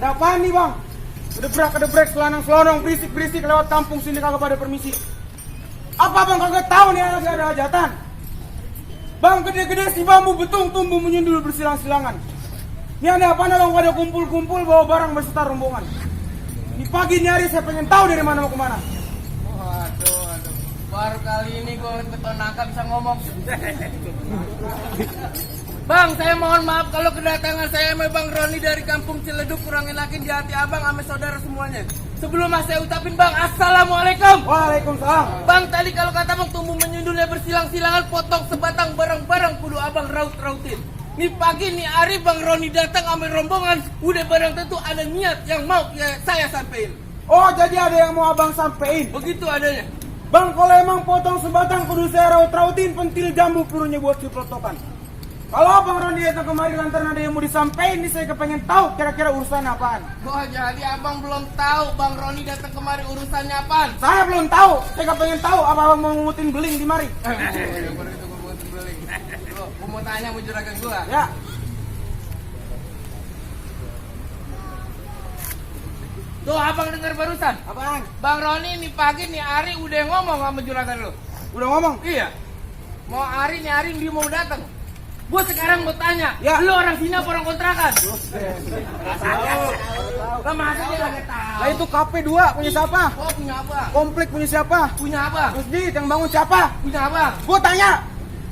Ada apaan nih bang? Kedebrak, selanang-selonong, berisik-berisik lewat kampung sini kagak pada permisi. Apa bang kagak tahu nih ada hajatan? Bang gede-gede si bambu betung tumbuh menyundul bersilang-silangan. Ini ada apa bang pada kumpul-kumpul bawa barang berserta rombongan. Di pagi ini hari saya pengen tahu dari mana mau kemana. Waduh. Baru kali ini gue betul nangka bisa ngomong. Bang, saya mohon maaf kalau kedatangan saya sama Bang Roni dari kampung Ciledug kurang enakin di hati abang sama saudara semuanya. Sebelum saya ucapin bang, assalamualaikum. Waalaikumsalam. Bang, tadi kalau kata bang tumbuh menyundulnya bersilang-silangan, potong sebatang barang-barang kudu abang raut-rautin. Nih pagi nih hari Bang Roni datang sama rombongan, udah barang tentu ada niat yang mau saya sampein. Oh jadi ada yang mau abang sampein? Begitu adanya. Bang kalau emang potong sebatang kudu saya raut-rautin, pentil jambu purunya buat ciprotokan. Kalau Bang Roni datang kemari lantaran ada yang mau disampaikan, nih saya kepengen tahu kira-kira urusan apaan. Oh jadi abang belum tahu Bang Roni datang kemari urusannya apaan? Saya belum tahu, saya kepengen tahu apa abang mau ngutin beling di mari. Gue mau tanya mau juragan gua. Ya. Tuh abang dengar barusan. Apaan? Bang Roni nih pagi nih hari udah ngomong sama juragan lu. Udah ngomong? Iya. Mau hari nih hari dia mau datang. Gue sekarang mau tanya, ya. Lu orang sini apa orang kontrakan? Lah masa dia nggak tahu? Lah itu KP2 punya siapa? Oh punya apa? Komplek punya siapa? Punya apa? Masjid yang bangun siapa? Punya apa? Gue tanya.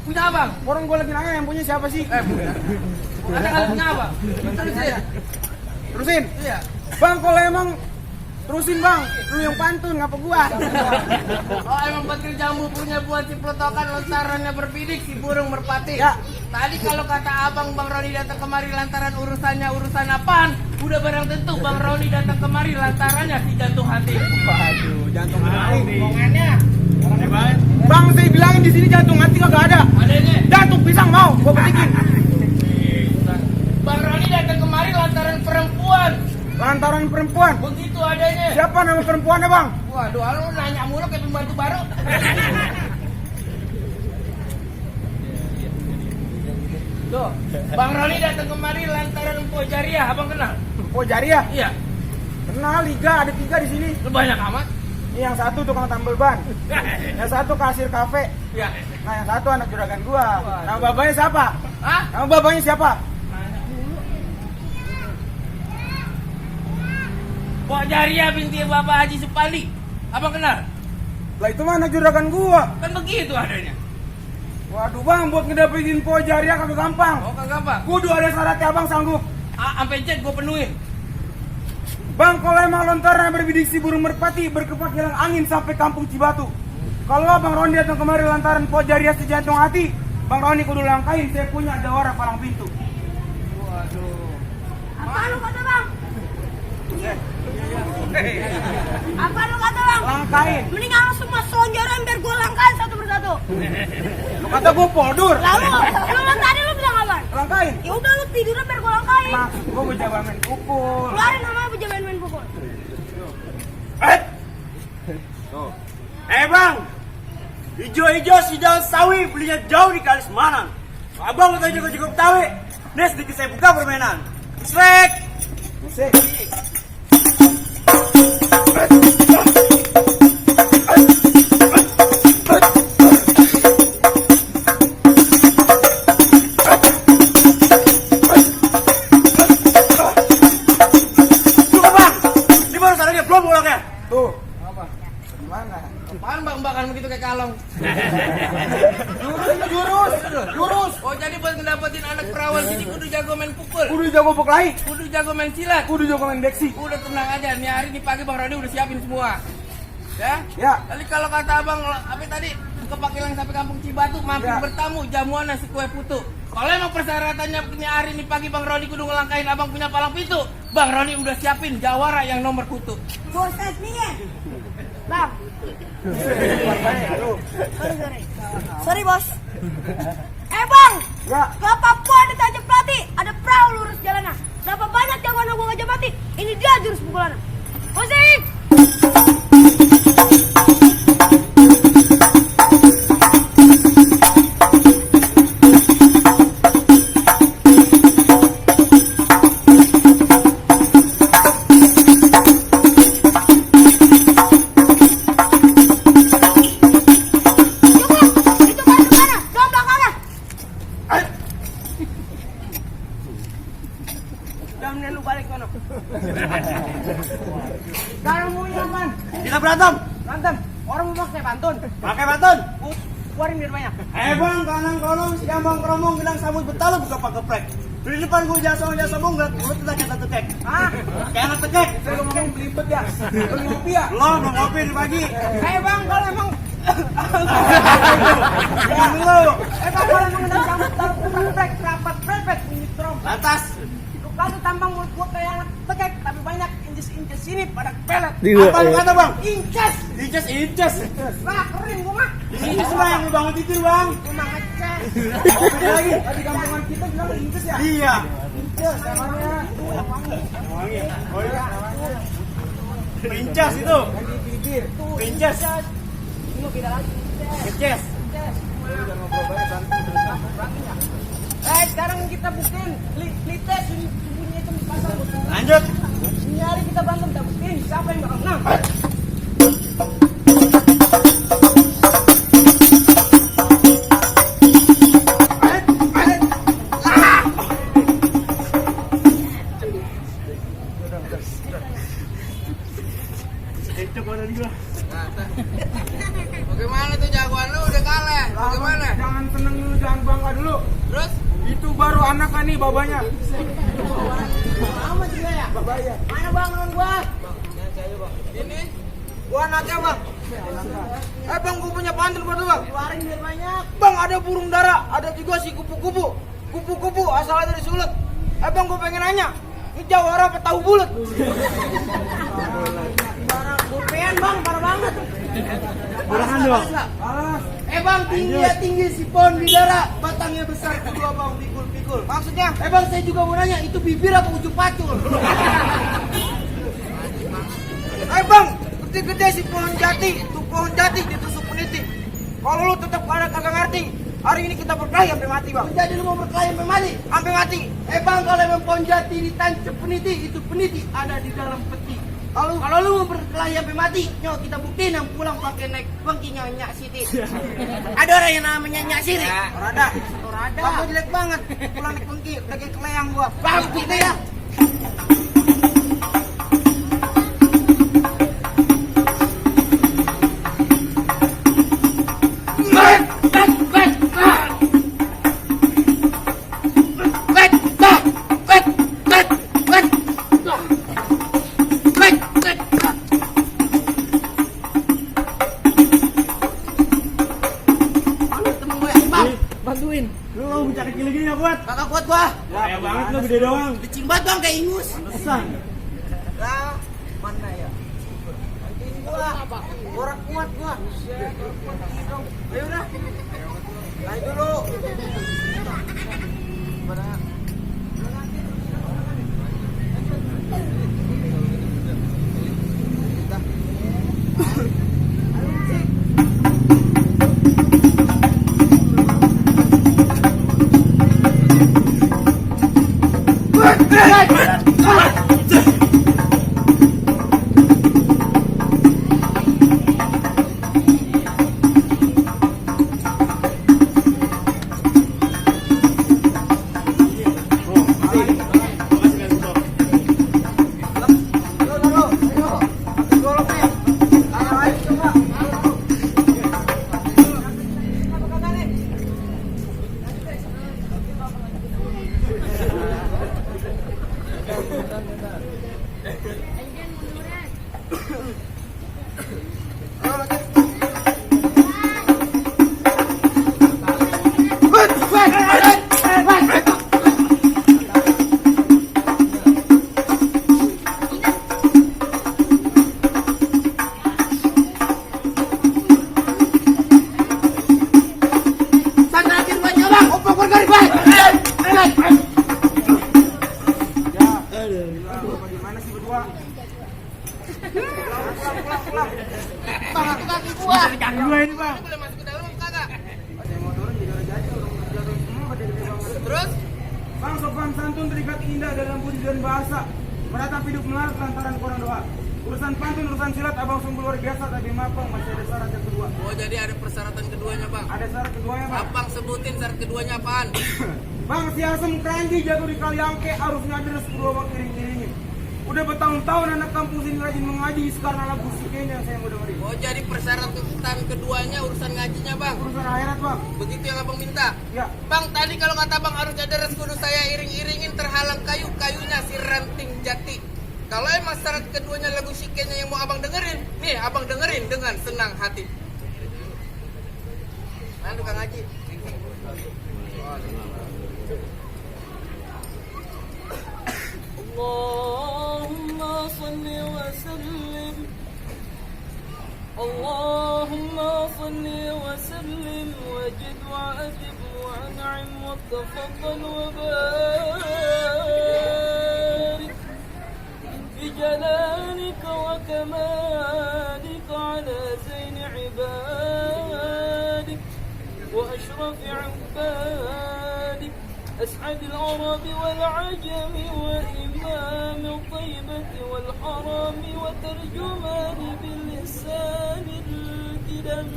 Punya apa? Orang gue lagi nanya yang punya siapa sih? Ada kali punya apa? Terusin. Terusin? Iya. Bang kalau emang terusin bang, lu yang pantun ngapa gua? Oh emang petir jambu punya buat ciprotokan lontarannya berbidik si burung merpati. Ya. Tadi kalau kata abang Bang Roni datang kemari lantaran urusannya urusan apaan? Udah barang tentu Bang Roni datang kemari lantarannya si jantung hati. Waduh, jantung hati. Omongannya. Bang saya bilangin di sini jantung hati kagak ada. Adanya. Jantung pisang mau, gua petikin. Bang Roni datang kemari lantaran perempuan. Lantaran perempuan. Begitu adanya. Siapa nama perempuannya bang? Waduh, lu nanya mulu kayak pembantu baru. Tuh, Bang Roni datang kemari lantaran Empo Jariah, abang kenal? Oh Jariah? Iya. Kenal Liga, ada 3 di sini. Lu banyak amat. Ini yang satu tukang tambal ban. Yang satu kasir kafe. Iya. Nah yang satu anak juragan gua. Nama bapaknya siapa? Hah? Nama bapaknya siapa? Pok Jariah binti Bapak Haji Supandi. Abang kenal? Lah itu mana juragan gua? Kan begitu adanya. Waduh bang, buat ngedapetin Po Jariah kagak gampang. Oh kagak apa? Kudu ada syaratnya abang sanggup. Sampai chat gue penuhin. Bang, kalau emang lontaran berbidik si burung merpati berkepak hilang angin sampai kampung Cibatu. Kalau Bang Roni datang kemari lantaran Po Jariah si jantung hati, Bang Roni kudu langkain, saya punya jawara palang pintu. Waduh. Apa lu kata bang? Apa lu kata bang? Langkain. Mending lu semua selonjoran biar gue langkain satu persatu. Lu kata gua podur. Lalu, lu tadi lu bilang apa? Langkain. Ya udah lu tiduran biar gue langkain. Maksud gua berjalan main pukul. Keluarin namanya berjalan main pukul. Tuh. Bang, hijau-hijau si daun sawi belinya jauh di Kalis Manang. Abang mau juga Betawi. Nih sedikit saya buka permainan. Srek. Musik. Tuh. Apa? Gimana? Apaan bang begitu kayak kalong? Jurus. Oh jadi buat ngedapetin anak perawan jadi kudu jago main pukul. Kudu jago berkelahi. Kudu jago main silat. Kudu jago main beksi. Udah tenang aja, nih hari di pagi Bang Roni udah siapin semua. Ya? Ya. Tadi kalau kata abang, apa tadi? Kepakilan sampai kampung Cibatu, mampir Ya. bertamu, jamuan nasi kue putu. Kalau emang persyaratannya ini hari ini pagi Bang Roni kudu ngelangkain abang punya palang pintu, Bang Roni udah siapin jawara yang nomor kutu. Bos nih. Bang. Sorry bos. Bang. Ya. Gak apa-apa ada tajam pelatih, ada perahu lurus jalanan. Berapa banyak yang gua ngajak mati? Ini dia jurus pukulan. Musik. Sekarang mau apaan? Kita berantem. Berantem. Orang mau pakai pantun. Pakai bantun. Keluarin biar banyak. Bang, kanan kolong, si Abang Kromong bilang sambut betalo buka pakai geprek. Di depan gue jasa bonggak, mulut kita kata tekek. Ah, Kayak anak tekek. saya ngomong belibet ya. Belum ngopi ya. Belum ngopi di pagi. Bang, kalau emang Jangan dulu. Bang, kalau emang ada sambut taruh prek rapat prepet minit trom. Lantas. Kalau tampang mulut gua kayak anak tekek, tapi banyak inces ini pada pelet. Apa lu kata bang? Inces. Inces. Nah, kering gua mah. Ini semua yang lu bangun tidur bang. Cuma ngeces. Beda lagi. Di kampungan kita bilang inces ya. Iya. Inces, namanya wangi. Wangi. Oh iya. Pincas itu. Yang di bibir. Tuh, Inces. Ini beda lagi. Ngeces. Sekarang kita buktiin tes sembunyi itu pasang. Lanjut. Ini hari kita berantem, kita buktiin siapa yang bakal menang. Bagaimana tuh jagoan lu udah kalah? Bagaimana? Jangan seneng dulu, jangan bangga dulu. Terus? Itu baru anak kan nih babanya. Sama juga ya? Babanya. Mana bang non gua? Ini? Gua anaknya bang. Bang, gua punya pantun buat lu bang. Keluarin biar banyak. Bang, ada burung dara, ada juga si kupu-kupu. Kupu-kupu asalnya dari Sulut. Bang, gua pengen nanya, ini jawara apa tahu bulat? Gopean bang, parah banget. Burahan dong. Alas. Bang, tinggi si pohon bidara, batangnya besar kedua bang, pikul-pikul. Maksudnya? Bang, saya juga mau nanya, itu bibir apa ujung pacul? Bang, gede-gede si pohon jati, tuh pohon jati ditusuk peniti. Kalau lu tetap kagak ngerti, hari ini kita berkelahi sampai mati bang. Jadi lu mau berkelahi sampai mati? Sampai mati. Bang, kalau emang pohon jati ditancap peniti, itu peniti ada di dalam peti. Kalau lu mau berkelahi sampai mati, nyok kita buktiin yang pulang pakai naik bangki Nyak Siti. Ada orang yang namanya Nyak Siti. Rada. Rada. Bang, gua jelek banget. Pulang naik pengki, lagi keleyang gua. Bang, kita ya. Bantuin. Lu mau bicara kecil gini gak kuat? Kakak kuat gua. Kayak banget lu gede doang. Dicimbat bang kayak ingus. Pesan. Lah, mana ya? Bantuin gua. Orang kuat gua. Ayo dah. Naik dulu. Gimana sih berdua? Pulang. Bang, itu kaki gua. Kaki gua ini bang. Boleh masuk ke dalam kagak? Ada yang mau turun juga udah jadi, udah jatuh semua pada gede banget. Terus? Bang, sopan santun terikat indah dalam budi dan bahasa. Meratap hidup melarat lantaran kurang doa. Urusan pantun, urusan silat, abang sungguh luar biasa, tapi mapang masih ada syarat yang kedua. Oh, jadi ada persyaratan keduanya bang. Ada syarat keduanya bang. Abang sebutin syarat keduanya apaan? Bang, si asem keranji jago di Kaliangke, harusnya deres kedua bang kiri-kirinya. Udah bertahun-tahun anak kampung sini rajin mengaji, sekarang alam musiknya yang saya mau dengerin. Oh jadi persyaratan keduanya urusan ngajinya bang. Urusan akhirat bang. Begitu yang abang minta. Ya. Bang tadi kalau kata bang harus ada kudu saya iring-iringin terhalang kayunya si ranting jati. Kalau emang syarat keduanya lagu sikenya yang mau abang dengerin, nih abang dengerin dengan senang hati. Mana tukang ngaji? اللهم صل وسلم اللهم صل وسلم وجد وأجب وأنعم وتفضل وبارك بجلالك وكمالك على زين عبادك وأشرف عبادك أسعد العرب والعجم وإمام الطيبة والحرام وترجمان باللسان الكدم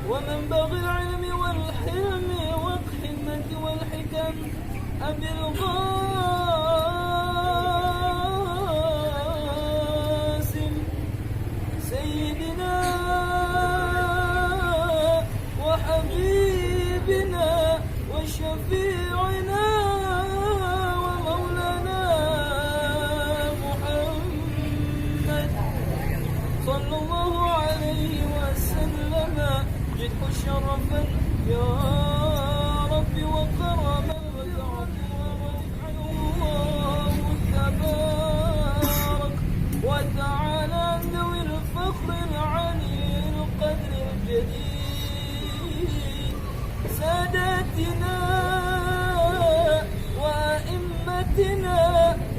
ومنبغ العلم والحلم والحكمة والحكم أبي القاسم سيدنا وحبيبنا وشفيعنا ومولانا محمد صلى الله عليه وسلم جده شرفا يا رب وكرما الله تبارك وتعالى ذوي الفخر العلي القدر الجليل ساداتنا وأئمتنا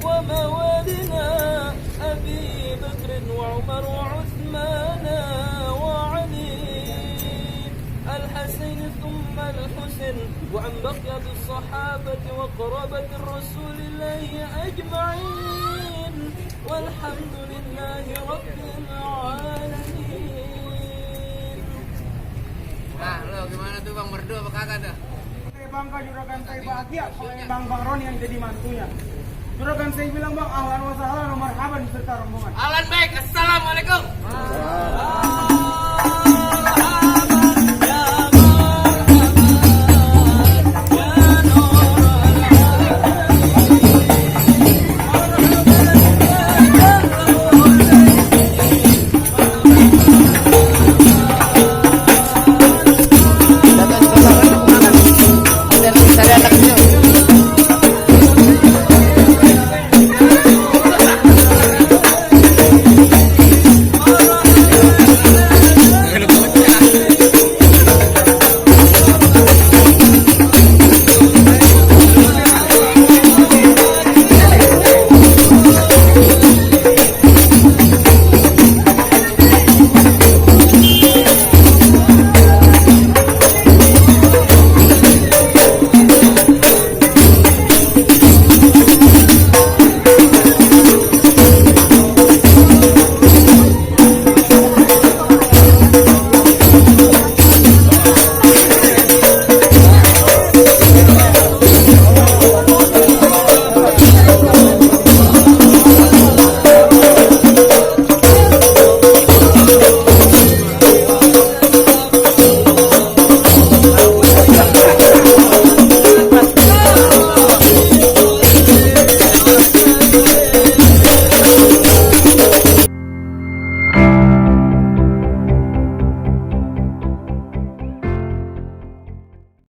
وموالنا أبي بكر وعمر وعثمان وعلي الحسين ثم الحسن وعن بقية الصحابة وقرابة الرسول الله أجمعين والحمد لله رب العالمين. Nah lo gimana tuh bang berdua apa kagak dah? Saya bangga juragan saya bahagia oleh Bang Roni yang jadi mantunya. Juragan saya bilang bang ahlan wa sahlan wa marhaban beserta rombongan. Alan baik, assalamualaikum.